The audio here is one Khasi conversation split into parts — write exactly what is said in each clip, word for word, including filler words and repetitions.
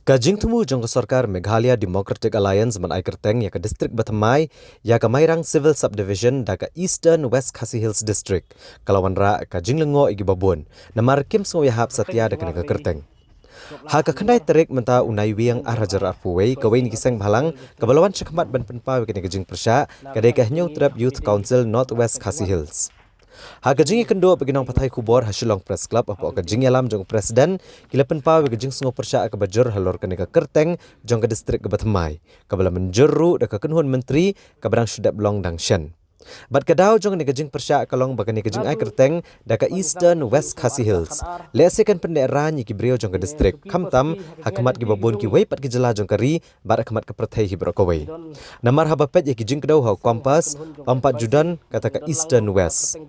Ka jingthmu jong ka sorkar Meghalaya Democratic Alliance ban ai kyrteng ïa ka district bathymmai ïa ka Mairang Civil Subdivision da ka Eastern West Khasi Hills District ka la wanrah ka jinglyngngoh ïa kiba bun namar kim sngew ïahap satia da kane ka kyrteng. Ha ka khyndai tarik mynta u Naiwieng ar hajar arphew wei, kawei na ki seng bhalang kaba la wan shakhmat ban pynpaw ïa kane ka jingpyrshah ka dei ka Hynñiewtrep Youth Council North West Khasi Hills. Ha ka jingïakynduh bad ki nongpathai khubor ha Shillong Press Club hapoh ka jingïalam jong u President, ki la pynpaw ïa ka jingsngew pyrshah kaba jur halor kane ka kyrteng jong ka district kaba thymmai, kaba la mynjur ruh da ka kynhun myntri kaba dang shu dep long dang shen. Bad ka daw jong kane ka jingpyrshah ka long ba kane ka jingai kyrteng da ka Eastern West Khasi Hills lehse kan pynlehraiñ ïa ki briew jong ka district, khamtam ha khmat kiba bun kiwei pat ki jylla jong ka ri bad ha khmat ka pyrthei hi baroh kawei. Namar haba peit ïa ki jingkdew ha u Compass, ym pat ju don kata ka Eastern West.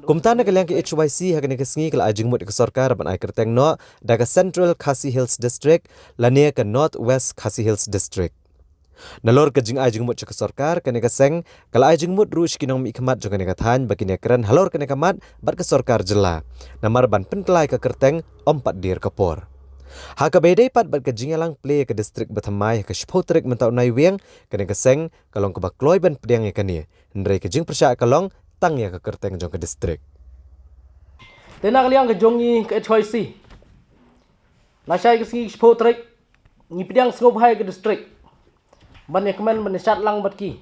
Kumta na ka liang ka H Y C ha kane ka sngi ka la ai jingmut ïa ka sorkar ban ai kyrteng noh da ka Central Khasi Hills District lane ka North West Khasi Hills District. Nalor ka jingai jingmut sha ka sorkar, kane ka seng ka la ai jingmut ruh sha ki nongmihkhmat jong kane ka thaiñ ba kin ïakren halor kane ka mat bad ka sorkar jylla namar ban pynkylla ïa ka kyrteng ym pat dier ka por. Ha kaba ïadei pat bad ka jingïalang plie ïa ka district bathymmai ha ka shiphew tarik mynta u Naiwieng, kane ka seng ka long kaba kloi ban pdiang ïa kane, hynrei ka jingpyrshah ka long tang ïa ka kyrteng jong ka district. Te na ka liang ka jong ngi ka H Y C, lashai ka sngi shiphew tarik ngi pdiang sngewbha ïa ka district ban ïakmen ban ïashad lang bad ki.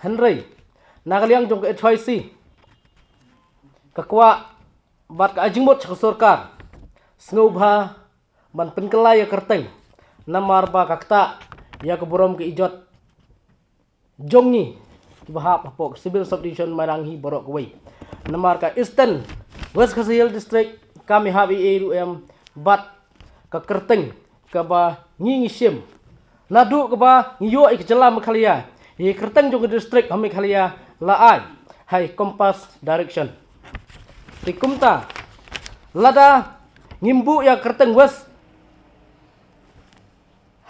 Hynrei na ka liang jong ka H Y C ka kwah bad ka ai jingmut sha ka sorkar sngewbha ban pynkylla ïa ka kyrteng namar ba ka ktah ïa ka burom ka ijot jong ngi kiba hap hapoh ka Civil Subdivision Mairang hi baroh kawei. Namar ka Eastern West Khasi Hills District kam ïahap ei ei ruh em bad ka kyrteng kaba ngi ngi shim naduh kaba ngi ïoh ïa ka jylla Meghalaya, ïa ka kyrteng jong ka district ha Meghalaya la ai ha i Compass Direction. Te kumta lada ngim buh ïa ka kyrteng West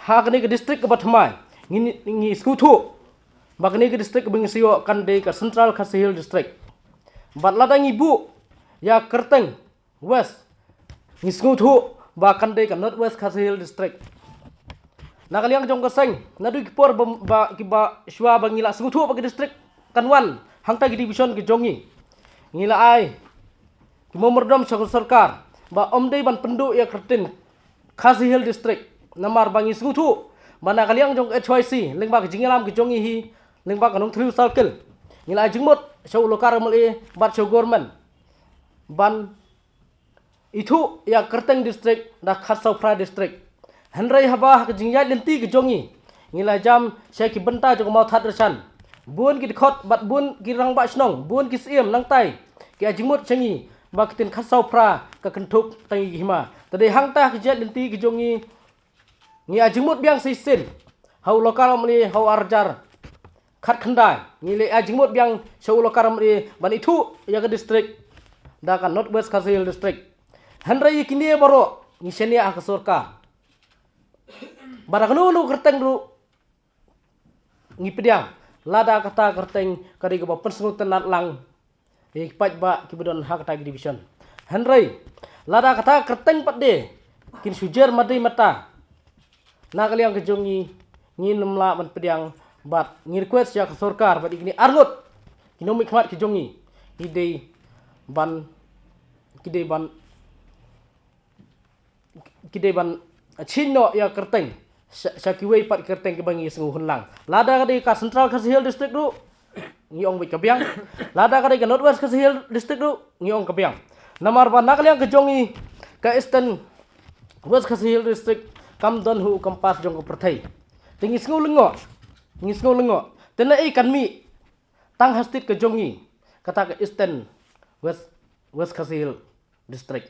ha kane ka district kaba thymmai, ngi, ngi sngewthuh ba kane ka district ba ngi sa ïoh kan dei ka Central Khasi Hills District. Bad lada ngi buh ïa ka kyrteng West, ngi sngewthuh ba kan dei ka North West Khasi Hills District. Na ka liang jong ka seng, naduh ki por ba, ba, kiba shuwa ba ngi la sngewthuh ba ka district kan wan hangta ki division ki jong ngi, ngi la ai ki memorandum sha ka sorkar ba ym dei ban pynduh ïa ka kyrteng Khasi Hills District namar ba ngi sngewthuh ba na ka liang jong ka H Y C lyngba ka jingïalam ka jong ngi hi, lyngba ka Nongthymmai Circle, ngi la ai jingmut sha u Lokar M L A bad sha u government ban ithuh ïa ka kyrteng district da Khadsawphra District. Hynrei haba ha ka jingïaid lynti ka jong ngi, ngi la jam sha ki bynta jong ka Mawthadraishan, bun ki dkhot bad bun ki rangbah shnong, bun ki syiem nangtai ki ai jingmut sha ngi ba ka ktien Khadsawphra ka kynthup tang ïa ki hima. Te dei hangta ha ka jingïaid lynti ka jong ngi, ngi ai jingmut biang shisien ha u Lokar M L A ha u ar hajar khatkhyndai, ngi la ai jingmut biang sha u Lokar M L A ban ithuh ïa ka district da ka North West Khasi Hills District. Hynrei ïa kine baroh ngi shaniah ha ka sorkar. Bad ha kano kano ka kyrteng ruh ngi pdiang lada kata ka kyrteng ka dei kaba pynsngewtynnad lang ïa ki paidbah kiba don ha kata ka division. Hynrei lada kata ka kyrteng pat de kin shu jer madi mata, na ka liang ka jong ngi, ngin ym lah ban pdiang bad ngi request ïa ka sorkar bad ïa kine arngut ki nongmihkhmat ki jong ngi, ki dei ban, ki dei ban ki dei ban change noh ïa ka kyrteng sha, sha kiwei pat ki kyrteng kiba ngi sngew hun lang. Lada ka dei ka Central Khasi Hills District ruh ngi ong beit ka biang. Lada ka dei ka North West Khasi Hills District ruh ngi ong ka biang. Namar ba na ka liang ka jong ngi ka Eastern West Khasi Hills District kam don ha u compass jong ka pyrthei. Te ngi sngew lyngngoh, ngi sngew lyngngoh. Te naei kan mih tang ha state ka jong ngi kata ka Eastern West, West Khasi Hills District.